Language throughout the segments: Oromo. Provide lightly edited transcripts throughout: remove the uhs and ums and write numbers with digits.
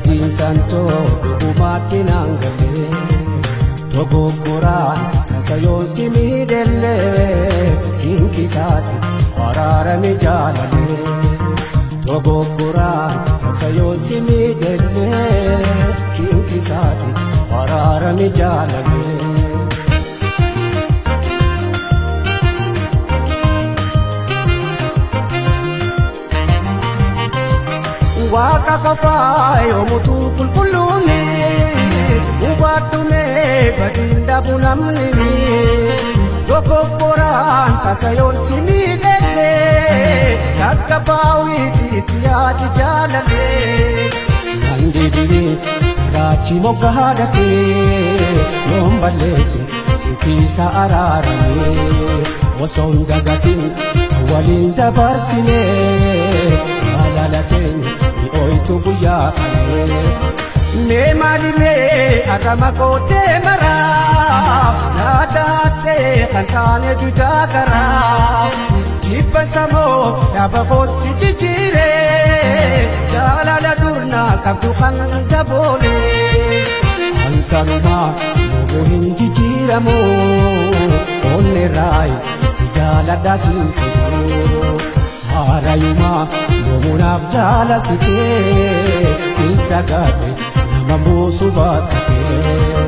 Badiin tantoo dhugumaatti naan galee dogoggoraan tasa yoon si miidhellee siinqisaati araarame jaalalee dogoggoraan tasa yoon si miidhellee siinqisaati araarame jaalalee. Waaqa qofaa yoomutu qulqulluuni hubattume badiin dhabu namni dogoggoraan tasa yoon si miidhellee tasgabbaawiiti itti yaadi jaalalee. Nan deebi'ee firaachi moggaadhatee yoon balleesse sinfiisa araaramee osoo hin dagatin tan waliin dabarsinee jaalala keenya. Oitu guyyaa kanee mee maalimee arrama kootee maraa yaadaatee kan taane dudaa karaa jibba samoo dhaaba koossi jijjiiree jaalala durnaa qabdu kan daboolee ansanumaa yoomuu hin jijjiiramu onnee raayi si jaaladha siin sobuu. Haarayumaa yoomuunaaf jaalatitee siis dagaate nama buusu bakkatee.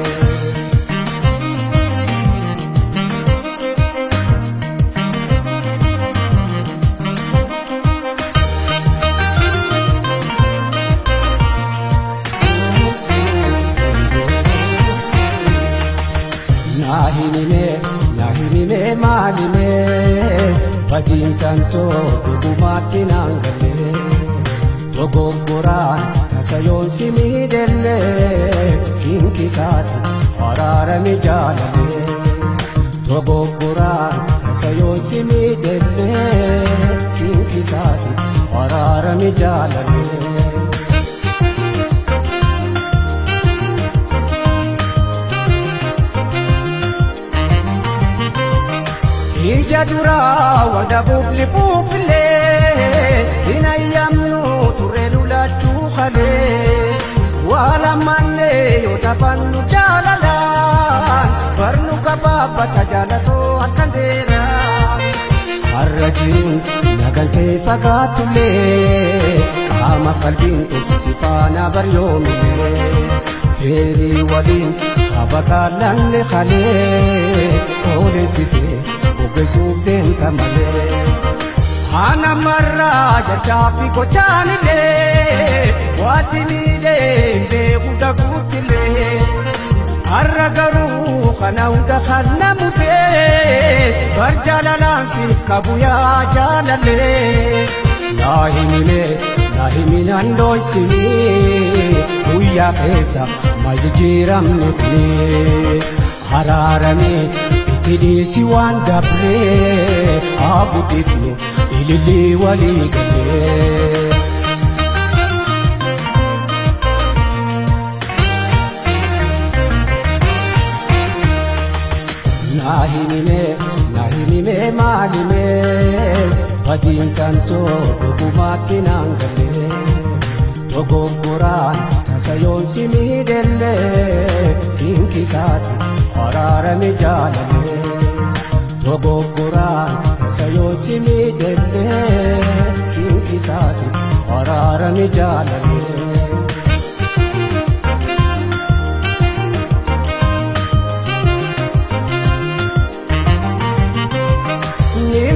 Naahimimee naahimimee maalimee. Badiin tantoo dhugumaatti naan galee dogoggoraan tasa yoon si miidhellee siinqisaati araarame jaalalee dogoggoraan tasa yoon si miidhellee siinqisaati araarame jaalalee. Ija duraa wal dhabuuf libuufillee hin ayyamnu turre lulachuu kalee waa lammaanne yoo taphannu jaalalaan barnu gabaabbata jaalatoo halkan dheeraa. Har'a jiruun nagaltee fagaatullee qaama qalbiin si faana baryoomillee feerii waliin habaqaalanne kalee toolessitee. Ogeessuuf deemta malee. Ana marraa jechaa fi gochaanillee waasi miidhee beeku daguutillee. Har'a garuu kana hunda kan namutee bar jaalalaan si qabu yaa jaalalee. Naa himimee naa himinaan dho'isinii guyyaa keessa maal jijjiiramne kuni araaramee. Hidhiisi waan dabree abudifnu ilillii walii galee. Naa himimee naa himimee maalimee badiin tantoo dhugumaatti naan galee dogoggoraan tasa yoon si miidhellee siinqisaati araarame jaalalee dogoggoraan tasa yoon si miidhellee siinqisaati araarame jaalalee.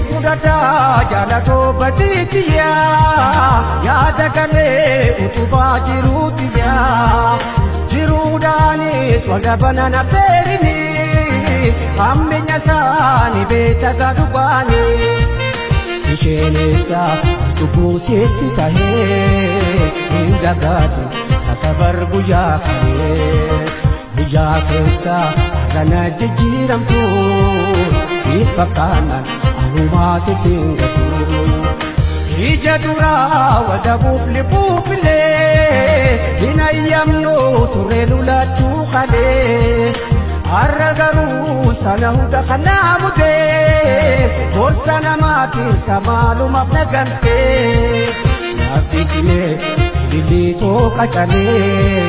Fudhadhaa jaalatoo badiitiyaa yaada galee utubaa jiruutiyaa jiruudhaanis waldhabana na feerini hamminya isaanii beektaa dhugaanii si sheenessa cubbuu sitti tahee hin dagaatu tasa bar guyyaa kanee guyyaa keessa har'a na jijjiiramtu si fakkaannaan. Anumaa sitti hin gatu. Ija duraa wal dhabuuf libuufillee hin ayyamnu turre lulachuu kalee Har'a garuu sana hunda kanaa mudee gorsa namaatiin samaalumaaf na galtee. Naaffisimee Ilillitoo qacalee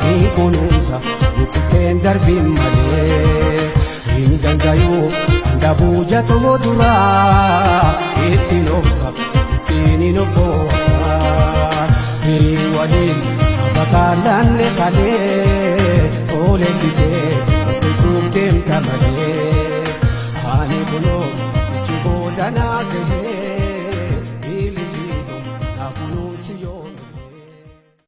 ni kunuunsa rukutteen darbiin malee. Hin dandayuu handabuu jatoo duraa ittiin obsa ittiin hin obboosa. Firii waliin abakaalaan kalee toolessitee qopheessuuf deemta malee.